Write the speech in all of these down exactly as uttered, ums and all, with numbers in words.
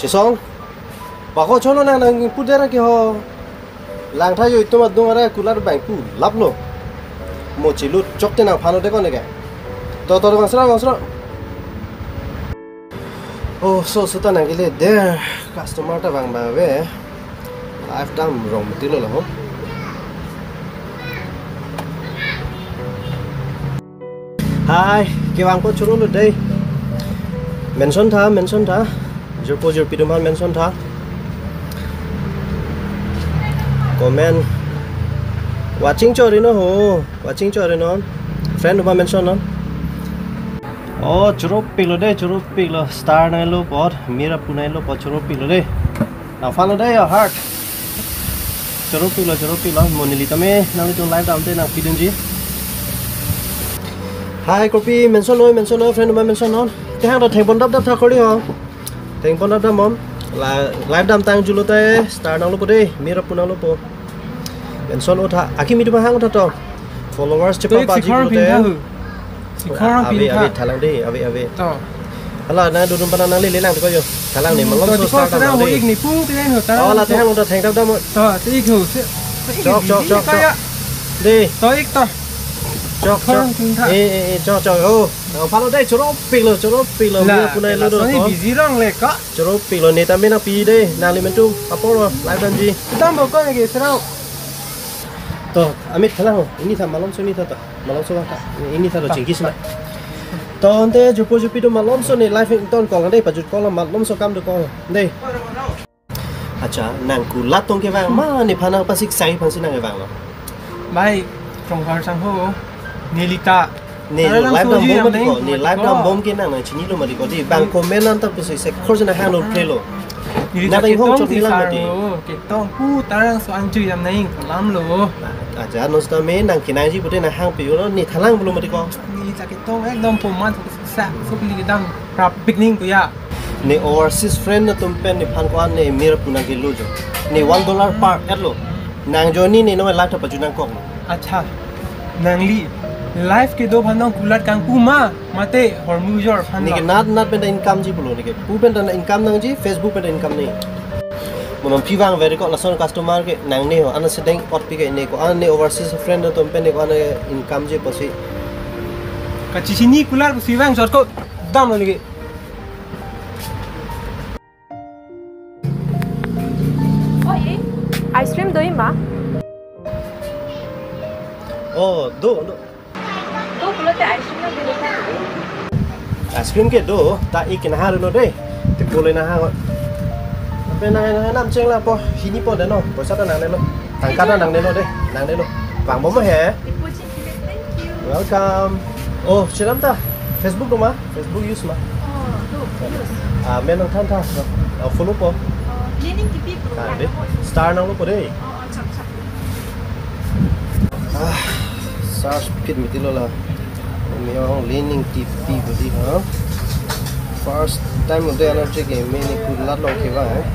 Song, pako cholo nang nangpu dera ke ho. Langtha yo itum adung ara kulat bang pu laplo. Mo chilu chok te nangphan lo de ko ne ke. To to bang sra bang sra. Oh, so so ta nang kele der customer ta bang ba ve. Live dam rong mati lo la ho. Hai, kevang ko choro lo dei. Mention tha, mention tha. Jirpo jirpi atum aphan mention tha. Comment. Watching chori no ho. Watching chori no. Friend atum aphan mention non. Oh, choro pik lo dei, choro pik lo. Star nai lo pot, mira pu nai lo pot, choro pik lo dei. Nangphan lo dei, your heart. Choro pik lo, choro pik lo. Mo neli tame, nanglitum live dam te nangpi dunji. Hai, kopi mention noi, mention noi, friend atum aphan mention non. Te hang ta thengpon dap dap tha kori ho. Thengpon dap dap mom. La, live dam tang julo te, star nang lo po dei, mira pu nang lo po. Mention o tha, akimi atum aphan hang o tha to. Followers chepa Toi paji sikhor pulote. Pintha hu. Sikhor Ave, pintha. Ave, thalang dei, ave, ave. To. Hala, nang dudum pana nang lele lang ko yo. Thalang ni, hmm, malom to so dikor star sedang thalang ho dei. Ik ni pu ke ho thalang. Oh, la ho. Thang ta thang ta dam. To, te ik ho. Se, se ik Chok, ni chok, biji chok, kaya. Chok. Dei. To ik to. Chok, sikhor chok. Pintha. Eh, eh, eh, chok, chok. Oh. Nangphan lo dei, choro pik lo, choro pik lo. La, mira pu nai la lo do soni to. Biji rong le ka. Choro pik lo, ne tame nangpi dei, nangli mentu apor lo, live damji. Dam bo ko ne ke serau. To, amit thalang ho, ini tha malom so ini tha ta, malom so ta, ini tha lo chingki sina. To ante jirpo jirpi atum malom so ne live ton kong dei, pajut kong malom so kam do kong dei. Acha, nang kulat tong kevang ma, nephan nangpasik sai aphan si nang kevang lo. Bai, Rongphar sangho, neli ta. Ne Tara lang live dam soji bom yang mati ko, neng, ne mati live ko. Dam bom ke nang nang chinilo mati ko. Dei, bang Hmm. Comment an ta pusi se khor jena hang lo play lo. Neli Nang ta ta inghong ketong chok si nilang sar mati. Ho, ketong pu tara lang so anju yang neng, kalam lo. Acha, non seta me nang kenangji pute nang hang pi lo, ne thalang pulo mati ko. Neli ta ketong ekdom pomat sa, so kali kedam prap big ning ko ya. Ne overseas friend atum pen nephan ko-an ne mira pu nang kelo jo. Ne one dollar per ad lo. Nang joni ne no live ta pajut nang kok. Acha. Nangli live kedo aphan nang kulat kang pu ma, mate hormu jor aphan Ne ke lo. Nat nat pen ta income ji pulo ne ke. Pu pen ta income nangji, Facebook pen ta income ne. Mo non pi vang veri ko lason customer ke nang ne ho, ana sedeng ot pi ke ne ko, ana ne overseas friend atum pen ne ko, ana income ji pusi. Kachesini kulat pusi vang jor ko dam lo ne ke. Oh, eh, ice cream do ma? Oh, do, do. Do pulote ice cream do. Ice cream ke do, ta ik nahar no dei. Te pule nahar. Pe nang nang nam cheng la po, hini po de no. Poisa ta nang ne lo. Tangka ta nang ne lo dei, nang ne lo. Vang bom he. Ipo ching kile, thank you. Welcome. Oh, cheram ta. Facebook do ma? Facebook use ma? Oh, do, use. Ah, me nangthan tha. Ah, follow po. Oh, Learning T V program. Ah, dei. Star nang lo po dei. Oh, oh, chak, chak. Ah, search phit mati lo la. Me ong Learning T V po dei ha. First time ude ana che ke me ne kulat lo ke ba, eh.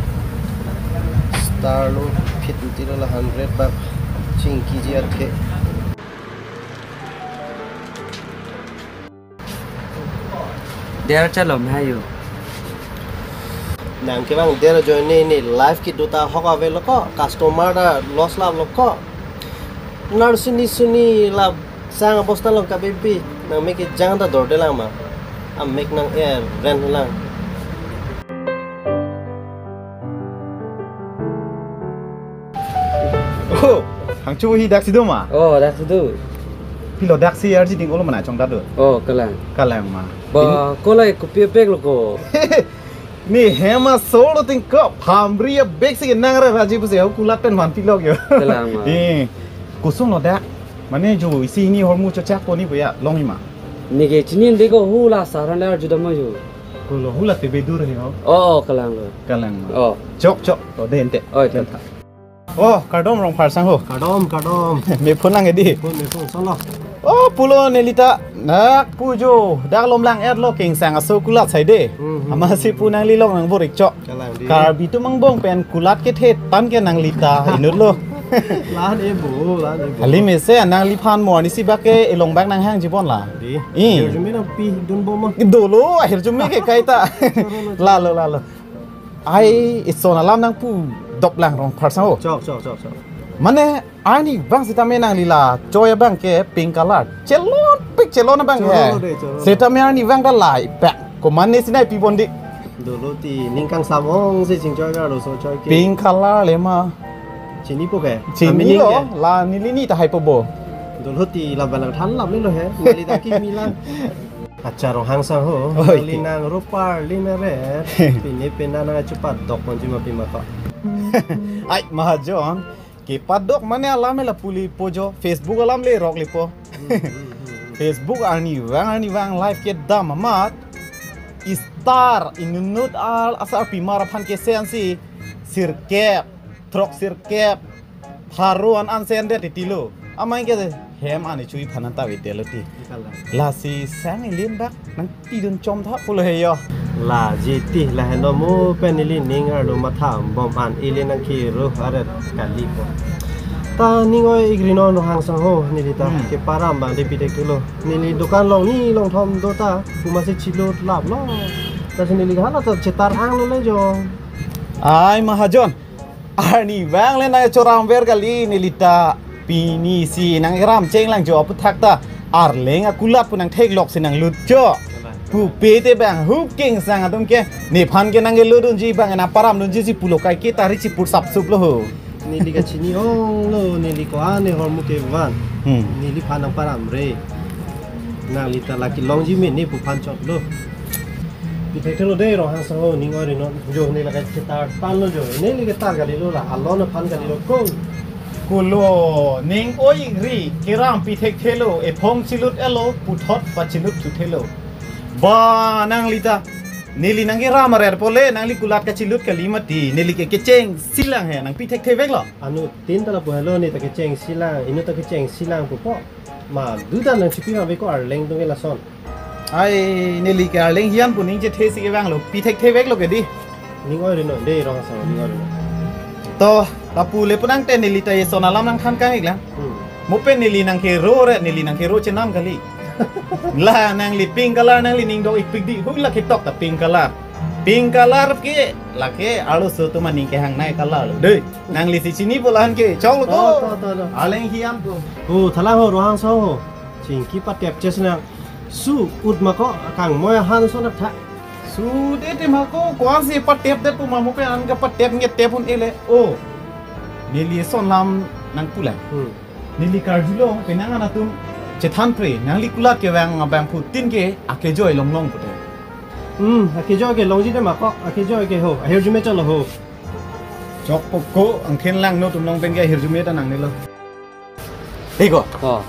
Star lo phit mati lo la hundred bak chingki ji athe. Der chalom hayo. Nang kevang der ajoine ne live kedo ta hok ave lo ko, customer ta loss lap lo ko. Nar sini sini la sang abosta lo kabebi, nang mek kejang ta dorde lang ma. Amek nang er ren lang. Oh, hangchu hi dak si do ma? Oh, dak si do. Pilo dak si arji ding olo mana chong dak do. Oh, kalang. Kalang ma. Ba, kolai kopi bag lo ko. Ni hema solo ting ko phamri ya bag si nang ra raji pusi ho kulat pen man pilok yo. Kalang ma. Eh, kusung lo dak. Mane jo isi ni hormu chachak ko ni buya long ima. Ni ke chinin de ko hula saran la arju dam yo. Ko lo hula te bedur he ho. Oh, oh, kalang lo. Kalang ma. Oh. Chok chok. To de ente. Oh, ente. Oh, kardom Rongphar sangho. Kardom, kardom. Me phone lang edi. Phone, me phone, solo. Oh, pulo neli ta. Nak pujo. Dak lom lang et lo king sang aso kulat sai de. Hmm, hmm, Ama si hmm, pu nangli long nang borik chok. Kalang di. Karbi atum angbong pen kulat kethe tan ke nangli ta inut lo. Lan e bo, lan e bo. Kali mese nangliphan mo ani si bak ke elong bak nang hang jibon la. Di. I. Akhir jumi nangpi dun bom ma. Dolo, akhir jumi ke kaita. Lalo, lalo. Ai ison alam nangpu doplang Rongphar sang ho. Chok, chok, chok, chok. Mane arnivang sitame nangli la choi abang ke pink color. Chelon pik chelon abang Cholo he. Lo de, cholo lo. Sitame arnivang ta lai pak. Komatne sinai pi bondi. Dolo ti ning kangsam ong si chingchoi arloso choi ke. Pink color le ma. Chinipo ke? Chini Amining lo, ke? La neli ni ta haipo bo. Dolo ti la balang than lam ni lo he. Neli ta kimi lang. Acha Ronghang sang ho. Oi. Neli nang ropar lin are. Pine pena nang chupat dok ponji ma pima ko. Ai, Mahajon. Kepadok mane alam la puli po jo. Facebook alam le rok le po. Hmm, hmm, hmm, hmm. Facebook arnivang, arnivang live kedam amat. Star inut inut al asar pimar aphan kesensi. Sirkep, throk sirkep, pharo an ansen det titilo. Amai ke hem ani chui phanan ta vete lo ti. Kalang. Lasi sang ilin bak nangpidun chom tha pulo he yo. La jiti la heno mo pen neli ning arlo matham bom an ili nangkiro aret kali po. Ta ning oi igri non Ronghang sang ho neli ta Hmm. keparam bang de pi thekthelo. Neli dukan long ni long thom do ta kuma si chilo lap lo. Ta si neli hala ta chetar ang lo le jo. Ai Mahajon. Arnivang le nang choram ver kali neli ta pini si nang ram cheng lang jo aputhak ta arleng akulat pu nang theklok si nanglut jo. Pupe te bang huking sang atum ke nephan ke nang kelodunji bang nang paramdunji si pulo kai ke tari si pur sapsup lo ho. Neli kachini ong lo neli ko ane hormu ke van. Hmm. Neliphan nang param re. Nangli ta laki longji me ne pu phan chot lo. Pi thekthelo de Ronghang sang ho ning oi ri non. Jo ne la ka chetar tan lo jo. Ne le ketar kali lo la. Alon aphan kali lo ko. Kulo ning oi ri keram pi thekthelo ephong chilut elo puthot pachilut thuthelo. Ba nangli ta. Neli nang keram arer pole nangli kulat kachilut kali mati. Neli ke kecheng silang he nang pi thekthe vek lo. Anu tin ta lapu helo ne ta kecheng silang. Inu ta kecheng silang pupo. Ma duda nang chipi ma veko arleng tung ke lason. Ai, neli ke arleng hian pu ning chethe si kevang lo, pi thekthe vek lo ke di. Ning oi ri non, de Ronghang sang ning oi ri non. To, lapu le punang te neli ta eson alam nangthan kang ik lang. Hmm. Mo pen neli nang kero re, neli nang kero chenam kali. La nangli pink color nangli ning dok ik pik di, hu la ketok ta pink color. Pink color ke, la ke arloso atum aning kehang nai color lo. De, nangli si chini po lahan ke, chong lo ko. To, to, to, to. Arleng hian po. Ho, thalang ho, Ronghang sang ho. Chingki patep ches nang. Su ut ma ko kangmoi ahan son tha. Su de te ma ko kwan si patep det pu ma mo pen an kapatep nge tep un ele. O. Neli eson alam nangpu lang. Hmm. Neli karjulo penang an atum chethan pre nangli kulat kevang abang phutin ke akejoi longlong pute. Hmm, akejoi ke longji te ma ko akejoi ke ho. Ahirjume cholo ho. Chokpo ko angkhen lang no atum long pen ke ahirjume ta nangnelo. Iko. Oh.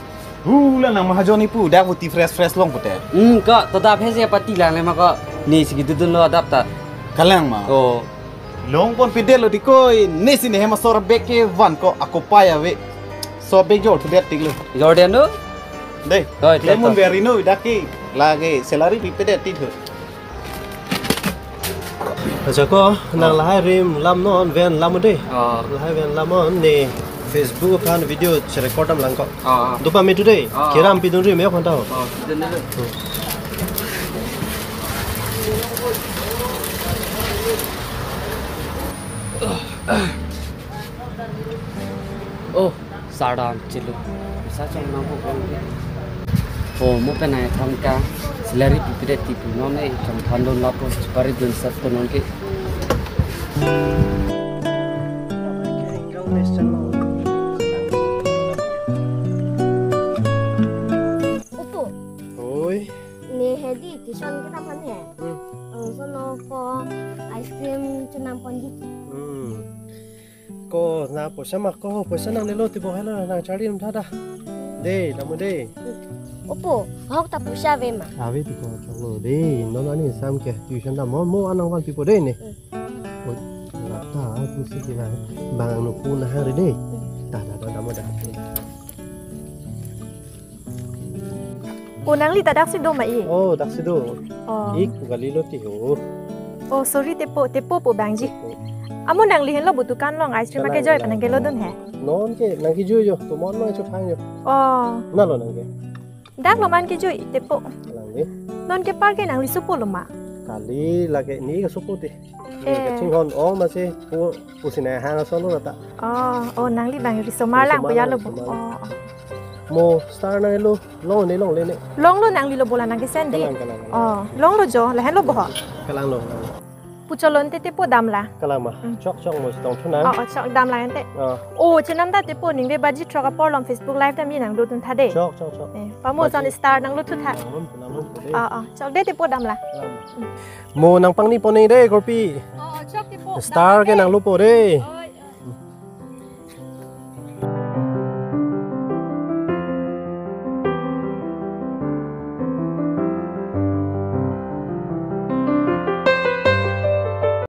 Hula nang Mahajon ni pu dak buti fresh fresh long pute. Hmm, ko to dap he se pati lang le ma ko. Ne si kedodun lo dap ta. Kalang ma. Oh. Long pon pidel lo di koi ne si ne hem asor bek ke van ko ako pai ave. So bek jor tu bet tik lo. Jordan do? Dei. Oi, klem to, mun to. Beri no dak ke lage salary pi pedet ti thu. Acha ko, nang Oh. lahai rim lam non ven lam de. Oh. Lahai ven lam on ne Facebook aphan video che record am lang ko. Oh. Dopa me today. Oh. Keram pidun rim ya phanta ho. Oh, pidun rim. Oh. Sardam chelo. Sa chong nang po kong ke. Oh, mo pen ai tham ka. Salary pi pedet ti pu non e chong than don lapo. Pari dun sat po non ke. Opo, Oi. Ne hedi tuition kedam aphan he. Hmm. Oh, sono ko ice cream chenam ponji. Hmm. Ko na poisa ma ko poisa nangnelo ti bo helo nang charli num thada. De, damu de. Opo, ahok ta poisa ave ma? Ave ti ko choklo de. Non ani sam ke tuition dam mo mo anang van ti po de ne. Hmm. Oi, lata aku si kila bang no pu na hari de. Hmm. Da da da damu da. O nangli ta dak si do ma i? Oh, dak si do. Oh. Ik gali lo ti ho. Oh, sorry, tepo, tepo po bangji. Tepo. Amo nangli henlo bu dukan long ice cream Kalang, akejoi kalang, pa nang kelodun he. Non ke nang kejoi jo, tomon mang chuphang jo. Oh. Na lo nang ke. Dak lo man kejoi tepo. Kalang de. Non ke par ke nangli supo lo ma. Kali lake ne kasopo te. Eh. Kachinghon o masi pu pusi nang hang ason lo ta. Oh, oh, nangli bang risomar lang, risomar puya lang, lo bo. Risomar lang. Oh, oh. Mo star nanglo, longle, longle ne. Longlo nangli lo bola nang kesen di. Kalang, kalang, kalang. Oh, longlo jo, lahenlo bo ho. Kalanglo, kalanglo. Pucholon te tepo damlo. Kalang ma. Hmm. Chok, chok mo sitong thunang. Oh, oh, chok damlo ante. Oh. Oh, chenam ta tepo ningve baji throk apor lom Facebook Live ta mi nangdodun tha de. Chok, chok, chok. Eh, pamo baji. Son star nanglo thu tha. Kalang, kalang, kalang. Oh, oh, chok de tepo damlo. Kalang. Mo nangpangni pone de korpi. Oh, oh, chok tepo. Star ke nanglo po de. Oh.